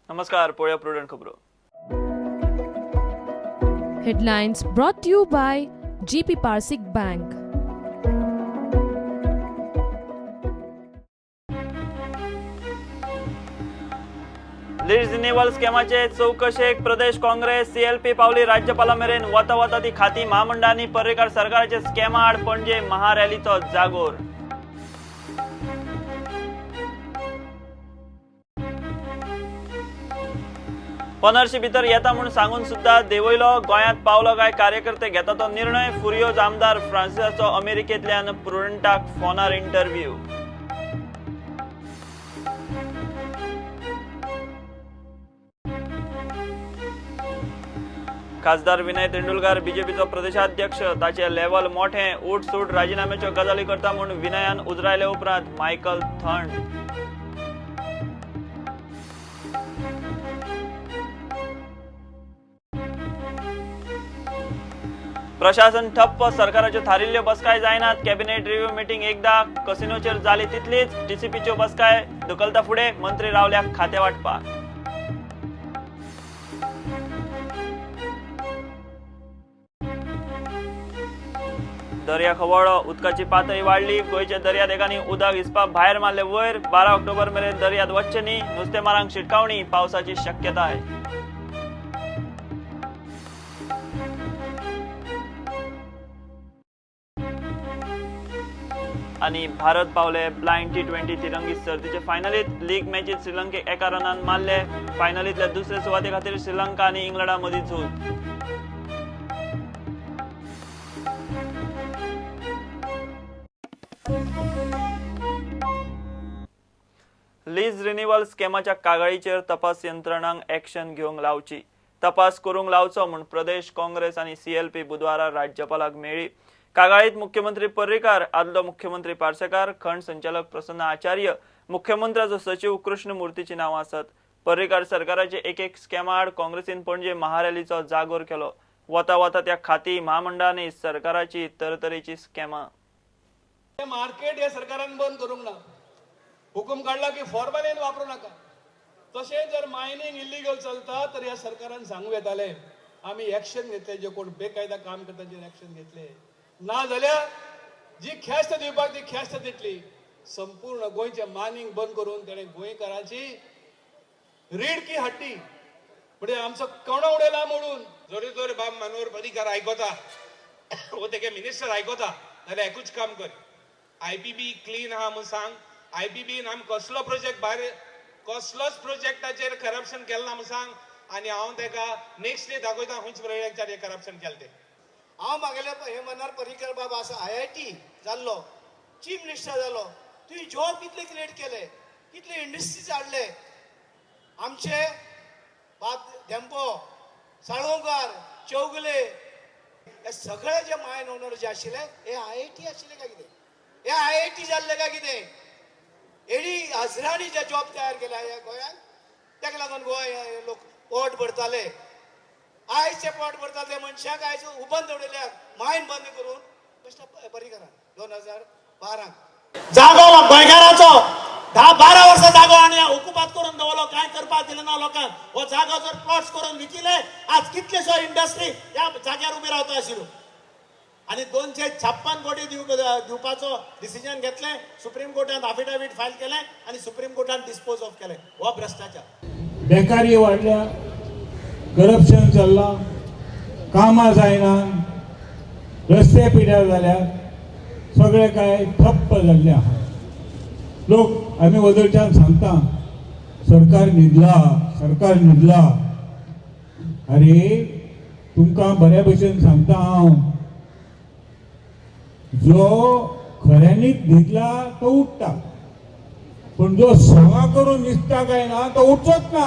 नमस्कार, पळोवया प्रुडंट खबरो. Headlines brought to you by GP Parsik Bank. Lease renewal स्कॅमाचे चौकशेक प्रदेश काँग्रेस सीएलपी पावली राज्यपाला मेरेन. वता वता ती खाती म्हामंडळांनी पर्रीकार सरकाराचे स्कॅमा आड पणजे महारॅलीचो जागोर. पंदरशी भितर येता म्हूण सांगून सुद्धा देवयलो. गोंयांत पावलो काय कार्यकर्ते घेता तो निर्णय. फुरियोज आमदार फ्रांसिसाचो अमेरिकेंतल्यान प्रुडंटाक फोनार इंटरव्यू. खासदार विनय तेंडुलकार बीजेपीचो प्रदेशाध्यक्ष, ताचे लेवल मोठें. उठ सूट राजीनाम्याच्यो गजाली करता म्हूण विनयान उजरायले उपरांत मायकल थंड. प्रशासन ठप्प, सरकाराच्यो थारिल्ल्यो बसकाय जायनात. कॅबिनेट रिव्ह्यू मिटींग एकदा कसिनोचेर जाली तितलीच. डीसीपीच्यो बसकाय धुकलता फुडें मंत्री रावल्या खातें वांटपाक. दर्या खवळ्ळो, उदकाची पातळी वाडली. गोंयच्या दर्यादेगांनी उदक हिसपा भायर मारले वयर. 12 ऑक्टोबर मेरेन दर्यांत वचचें न्ही, नुस्तेमारांक शिटकावणी. पावसाची शक्यताय. आनी भारत पावले ब्लायंड T20 तिरंगी सर्तीचे फायनलीत. लीग मॅचीत श्रीलंकेक 1 रनान मारले. फायनलींतल्या दुसरे सुवाते खातीर श्रीलंका आनी इंग्लंडा मदीं झूज. लीज रिन्युअल स्कॅमाच्या कागाळीचेर तपास यंत्रणांक ऍक्शन घेवंक लावची, तपास करूंक लावचो म्हूण प्रदेश काँग्रेस आनी सीएलपी बुधवारा राज्यपालाक मेळ्ळी. कागाळीत मुख्यमंत्री पर्रीकार, आदलो मुख्यमंत्री पार्सेकार, खण संचालक प्रसन्न आचार्य, मुख्यमंत्र्याचो सचीव कृष्णमूर्तीची नांवां आसात. पर्रीकार सरकाराचे एक एक स्कॅमा आड काँग्रेसीन पणजे महारॅलीचो जागोर केलो. वता वता त्या खाती म्हामंडळांनी सरकाराची तरतरेची स्कॅमां. मार्केट हे सरकारान बंद करूंक ना, हुकूम काडला की फॉर्मलीन वापरू नाका. तशें जर मायनिंग इलिगल चलता तर ह्या सरकारान सांगू येतालें आमी एक्शन घेतले, जे कोण बेकायदा काम करता तांचेर एक्शन घेतले. ना जाल्यार जी ख्यास्त दिवपाक ती ख्यास्त दितली. संपूर्ण गोंयचें मायनिंग बंद करून ताणें गोंयकारांची रिडकी हाडली, म्हणजे आमचो कणो उडयला म्हणून. जरी तर बाब मनोहर पर्रीकार आयकता वो तेगे मिनिस्टर आयकता जाल्यार एकूच काम कर, आयपीबी क्लीन आहा म्हूण सांग. आयपीबीन आमी कसलो प्रोजेक्ट भायर कसलोच प्रोजेक्टाचेर करप्शन केलें ना म्हूण सांग, आनी हांव तेका नेक्स्ट डे दाखयता खंयच प्रोजेक्टाचेर करप्शन केलें तें. हांव म्हागेले हे मनार पर्रीकर बाब आसा, IIT जाल्लो, चीफ मिनिस्टर जालो, तुवें जॉब कितले क्रिएट केले, कितले इंडस्ट्रीज हाडले. आमचे बाब धेंपो, साळगांवकार, चौगुले हे सगळे जे मायन ओनर जे आशिल्ले हे IIT आशिल्ले काय कितें, हे IIT जाल्ले काय कितें. एडी हजरांनी जे जॉब तयार केले ह्या गोंयांत, ताका लागून गोंय लोक पोट भरताले. आयज ते पोट भरताले ते मनशाक आयज उबंत उडयल्यात मायन बंद करून बेश्टा पर्रीकारान 2012 जागो गोंयकाराचो 10-12 वर्सां जागो आनी ओकुपात करून दवरलो, कांय करपाक दिलें ना लोकांक. हो जागो जर प्लॉट्स करून विकिले आज कितलेशो इंडस्ट्री ह्या जाग्यार उबी रावता आशिल्ल्यो. आनी 256 कोटी दिवपाचो डिसिजन घेतलें, सुप्रीम कोर्टान अफिडेवीट फायल केलें आनी सुप्रीम कोर्टान डिस्पोज ऑफ केलें. हो भ्रश्टाचार. बेकारी वाडल्या, करप्शन चल्लां, कामां जायना, रस्ते पिड्यार जाल्या, सगळें काय ठप्प जाल्लें आहा. लोक आमी वदळच्यान सांगता सरकार न्हिदला, सरकार न्हिदला. अरे तुमकां बऱ्या भशेन सांगता हांव, जो खऱ्यांनीच न्हिदला तो उठता, पूण जो सवा करून न्हिदता काय ना तो उठचोच ना.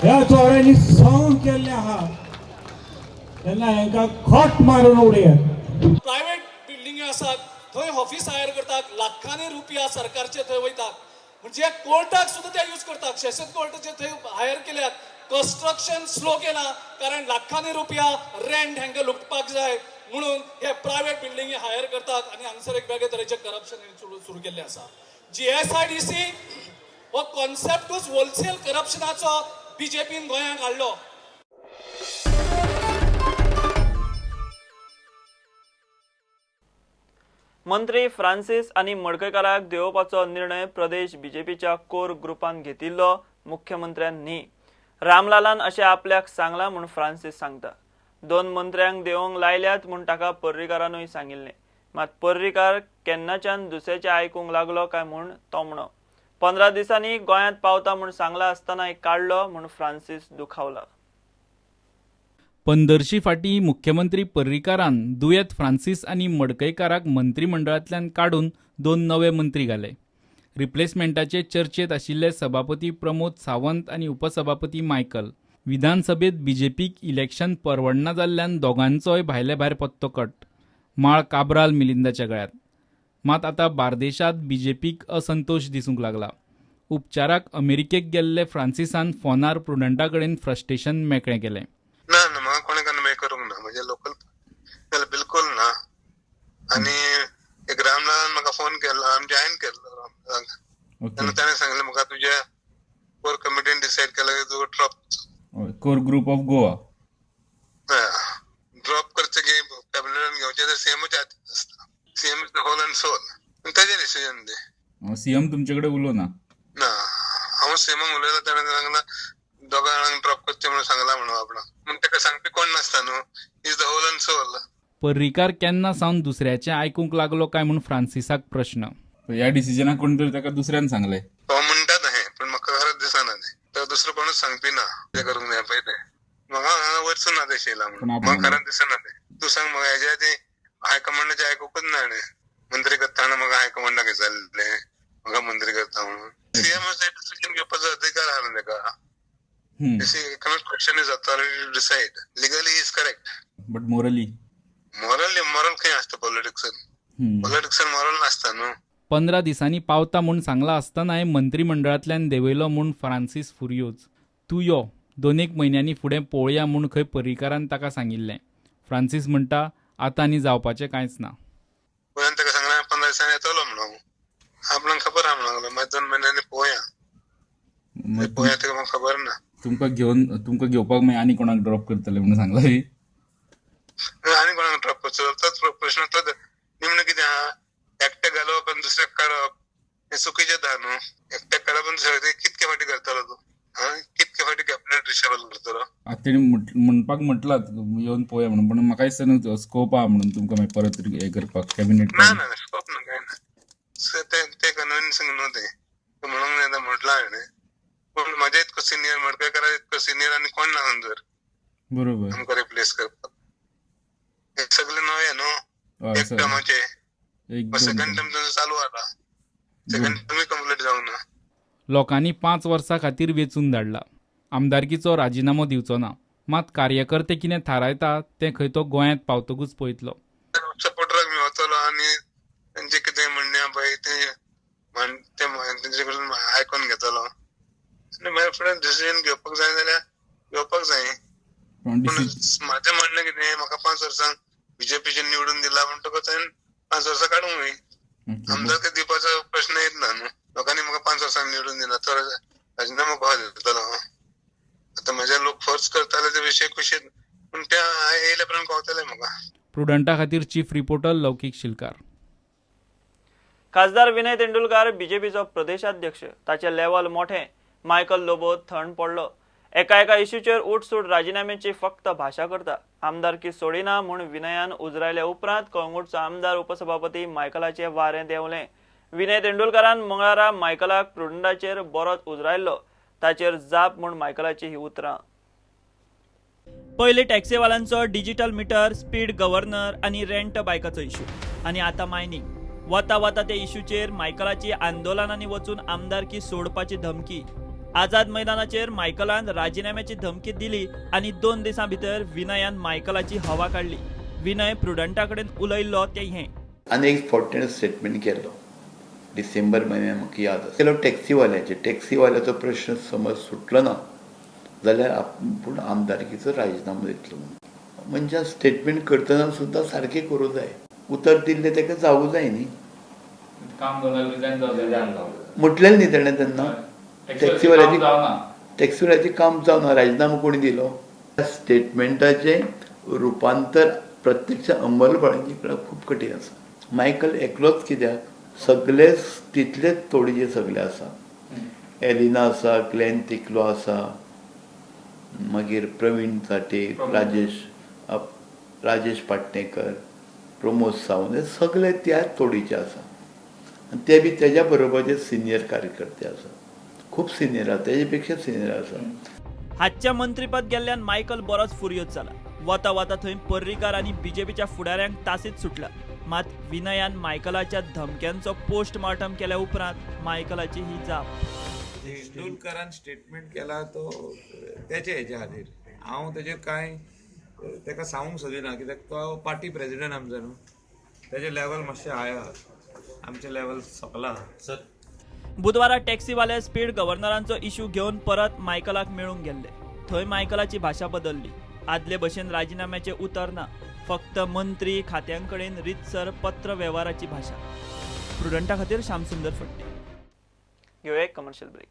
ह्या चोरांनी सवंग केल्लें आहा तेन्ना हांकां खोट मारून उडयात. प्रायव्हेट बिल्डिंगी आसात थंय ऑफिस हायर करतात, लाखांनी रुपया सरकारचे थंय वयतात. म्हणजे कोर्टाक सुद्दां ते यूज करतात, सेशन कोर्टाचे थंय हायर केल्यात. कन्स्ट्रक्शन स्लो केला कारण लाखांनी रुपया रेंट हांकां लुटपाक जाय म्हणून हे प्रायव्हेट बिल्डिंगी हायर करतात आनी हांगसर एक वेगळे तरेचें करप्शन सुरू केल्लें आसा. GSIDC हो हो कॉन्सेप्टूच होलसेल करप्शनाचो बीजेपीन गोंयांक हाडलो. मंत्री फ्रांसीस आनी मडकयकाराक देंवोवपाचो निर्णय प्रदेश बीजेपीच्या कोर ग्रुपान घेतिल्लो, मुख्यमंत्र्यान न्ही. रामलालान अशें आपल्याक सांगलां म्हूण फ्रांसीस सांगता. दोन मंत्र्यांक देंवोवंक लायल्यात म्हूण ताका पर्रीकारानूय सांगिल्लें. मात पर्रीकार केन्नाच्यान दुसऱ्याचें आयकूंक लागलो काय म्हूण तो म्हणो. 15 दिसांनी गोंयांत पावता म्हूण सांगलां आसतनाय काडलो म्हूण फ्रांसीस दुखावला. पंदरशी फाटीं मुख्यमंत्री पर्रीकारान दुयेंत फ्रांसीस आनी मडकयकाराक मंत्रीमंडळांतल्यान काडून 2 नवे मंत्री घाले. रिप्लेसमेंटाचे चर्चेत आशिल्ले सभापती प्रमोद सावंत आनी उपसभापती मायकल. विधानसभेत बीजेपीक इलेक्शन परवडना जाल्ल्यान दोगांचोय भायले भायर पत्तो कट. माळ काब्राल मिलिंदाच्या गळ्यात. मात आतां बार्देशांत बीजेपीक असंतोश दिसूंक लागला. उपचाराक अमेरिकेक गेल्ले फ्रांसिसान फोनार प्रुडंटा कडेन फ्रस्ट्रेशन मेकळें केलें. ना ना, म्हाका कोणें कन्वे करूंक ना, म्हजे लोकल बिलकुल ना. आनी एक रामलालान म्हाका फोन केल्लो, आमी जॉयन केल्लो रामलालाक, तेन्ना ताणें सांगलें म्हाका तुज्या कोर कमिटीन डिसायड केलां की तुका drop, core group of Goa drop करचें की कॅबिनेटान घेवचें तर सीएमाच्या हातीन आसता. CM is the whole and sole, ताजें डिसिजन तें. सीएम तुमचे कडेन उलोवना? ना, हांव सीएमाक उलयलां, ताणें सांगलां दोगां जाणांक ड्रॉप करचें म्हणून सांगलां म्हणून आपणाक, पूण ताका सांगपी कोण नासता न्हू. Is the whole and sole. Parrikar केन्ना सावन दुसऱ्याचें आयकूंक लागलो काय म्हूण फ्रांसिसाक प्रश्न. ह्या डिसिजनाक कोण तरी ताका दुसऱ्यान सांगलें तो म्हणटा तशें, पूण म्हाका खरेंच दिसना तें. तर दुसरो कोणूच सांगपी ना तें करूंक जाय पळय तें. म्हाका हांगा वचूं ना तें शीला म्हणून, म्हाका खरेंच दिसना तें. तूं सांग म्हाका, हेज्या आदीं हायकमांडाचें आयकुकूच ना हाणें. मंत्री करता म्हाका हायकमांडाक विचारलें म्हाका मंत्री करता म्हणून. सीएमाचें डिसिजन घेवपाचो अधिकार आहा न्हू ताका. You see, you cannot question his authority to decide. Legally, he is correct. But morally? Morally, moral खंय आसता पॉलिटिक्सान? पॉलिटिक्सान मॉरल नासता न्हू. 15 दिसांनी पावता म्हूण सांगलां आसतनाय मंत्रीमंडळांतल्यान देंवयलो म्हूण फ्रांसीस फुर्योज. तूं यो, 2-1 म्हयन्यांनी फुडें पळोवया म्हूण खंय पर्रीकारान ताका सांगिल्लें. फ्रांसीस म्हणटा आतां आनी जावपाचें कांयच ना. ताका सांगलां 15 दिसांनी येतलो म्हणून, आपणाक खबर आहा म्हणून लागलो, मागीर 2 म्हयन्यांनी पळोवया पळोवया, ताका म्हाका खबर ना. तुमकां तुमकां घेवपाक मागीर आनी कोणाक ड्रॉप करतले म्हणून सांगला? आनी कोणाक ड्रॉप करचो तोच प्रश्न. तोच निमणें कितें आहा, एकट्याक घालप आनी दुसऱ्याक काडप हें चुकीचें आहा न्हू. एकट्याक काडप आनी दुसऱ्याक कितके फावटी करतलो तूं? कितके फावटी कॅबिनेट रिशफल करतलो? आतां तेणी म्हणपाक म्हटलां येवन पळोवया म्हणून, पूण म्हाका दिसता स्कोप आहा म्हणून तुमकां मागीर परत हें करपाक कॅबिनेट. ना ना, स्कोप ना, कांय ना. तें कन्विन्सिंग न्हू तें म्हणूंक जाय म्हटलां हाणें, पूण म्हज्या इतको सिनियर मडकयकारा इतको सिनियर आनी कोण ना जर बरोबर आमकां रिप्लेस करपाक. हे सगळे नवे न्हू, एक टर्माचे, सेकंड टर्म तांचो चालू आसा, सेकंड टर्मूय कंप्लीट जावंक ना. लोकांनी 5 वर्सां खातीर वेंचून धाडला. आमदारकीचो राजिनामो दिवचो ना, मात कार्यकर्ते कितें थारायता तें खंय तो गोंयांत पावतकूच पळयतलो. सपोर्टराक मी वतलो आनी तांचें कितें म्हणणें आहा पळय तें तेंचे कडल्यान आयकून घेतलो आनी मागीर फुडें डिसिजन घेवपाक जाय जाल्यार घेवपाक जाय. पूण म्हाजें म्हणणें कितें, म्हाका 5 वर्सांक बीजेपीचेर निवडून दिला म्हणटकच हांवें 5 वर्सां काडूंक जाय. आमदारकी दिवपाचो प्रश्न येत ना न्हू. लोकांनी म्हाका 5 वर्सांक निवडून दिला तर राजिनामो कसो दितलो हांव? आतां म्हजे लोक फोर्स करताले ते विशय खुशीत, पूण ते येयल्या उपरांत कळटलें म्हाका. प्रुडंटा खातीर चीफ रिपोर्टर लौकीक शिलकार. खासदार विनय तेंडुलकार बीजेपीचो प्रदेशाध्यक्ष, ताचें लेवल मोठें. मायकल लोबो थंड पडलो. एका एका इश्यूचेर उठसूट राजिनाम्याची फक्त भाशा करता. आमदारकी सोडिना म्हूण विनयान उजरायल्या उपरांत कळंगूटचो आमदार उपसभापती मायकलाचें वारें देंवलें. विनय तेंडुलकारान मंगळारा मायकलाक प्रुडंटाचेर बरोच उजरायल्लो, ताचेर जाप म्हूण मायकलाची ही उतरां. पयलीं टॅक्सीवाल्यांचो डिजिटल मिटर, स्पीड गव्हर्नर आनी रेंट बायकाचो इश्यू आनी आतां मायनींग. वता वता त्या इश्यूचेर मायकलाची आंदोलनांनी वचून आमदारकी सोडपाची धमकी. आझाद मैदानाचेर मायकलान राजिनाम्याची धमकी दिली आनी 2 दिसां भितर विनयान मायकलाची हवा काडली. विनय प्रुडंटा कडेन उलयल्लो तें हें. आनी एक फॉर्टिन स्टेटमेंट केल्लो डिसेंबर म्हयन्याक, म्हाका याद आसा. केलो टॅक्सीवाल्याचेर, टॅक्सीवाल्याचो प्रश्न समज सुटलो ना जाल्यार आपूण आमदारकीचो राजिनामो दितलो म्हणून. मनशान स्टेटमेंट करतना सुद्दां सारकें करूं जाय, उतर दिल्लें ताका जावूं जाय न्ही. म्हटलें न्ही तेणें तेन्ना. टॅक्सीवाल्याची टॅक्सीवाल्याचें काम जावना. राजिनामो कोणी दिलो? स्टेटमेंटाचें रुपांतर प्रत्यक्ष अंमलबजावणी खूब कठीण आसा. मायकल एकलोच कित्याक, सगळे तितलेच तोडीचे सगळे आसा. एलिना आसा, ग्लॅन तिकलो आसा, मागीर प्रवीण चाटे, राजेश पाटणेकर, प्रमोद सावंत, हे सगळे त्याच तोडीचे आसा. आनी ते बी तेज्या बरोबरचे सिनियर कार्यकर्ते आसा, खूब सिनियर आसा, तेजे पेक्षा सिनियर आसा. हातच्या मंत्रीपद गेल्ल्यान मायकल बरोच फुर्योज जाला. वता वता थंय पर्रीकार आनी बीजेपीच्या फुडाऱ्यांक तासीत सुटला. मात विनयान मायकलाच्या धमक्यांचो पोस्टमार्टम केल्या उपरांत मायकलाची ही जाप. तेंडुलकरान स्टेटमेंट केला तो तेचे हेजे खातीर हांव तेजेर कांय तेका सांगूंक सोदिना, कित्याक तो पार्टी प्रेजिडेंट आमचो न्हू, तेजें लेवल मातशें हाय आहा, आमचें लेवल सकला आहा. बुधवारा टॅक्सीवाले स्पीड गव्हर्नरांचो इश्यू घेवन परत मायकलाक मेळूंक गेल्ले. थंय मायकलाची भाशा बदल्ली. आदले भशेन राजिनाम्याचें उतर ना, फक्त मंत्री खात्यांकडेन रितसर पत्र वेव्हाराची भाशा. प्रुडंटा खातीर श्यामसुंदर फडते. घेवया एक कमर्शियल ब्रेक.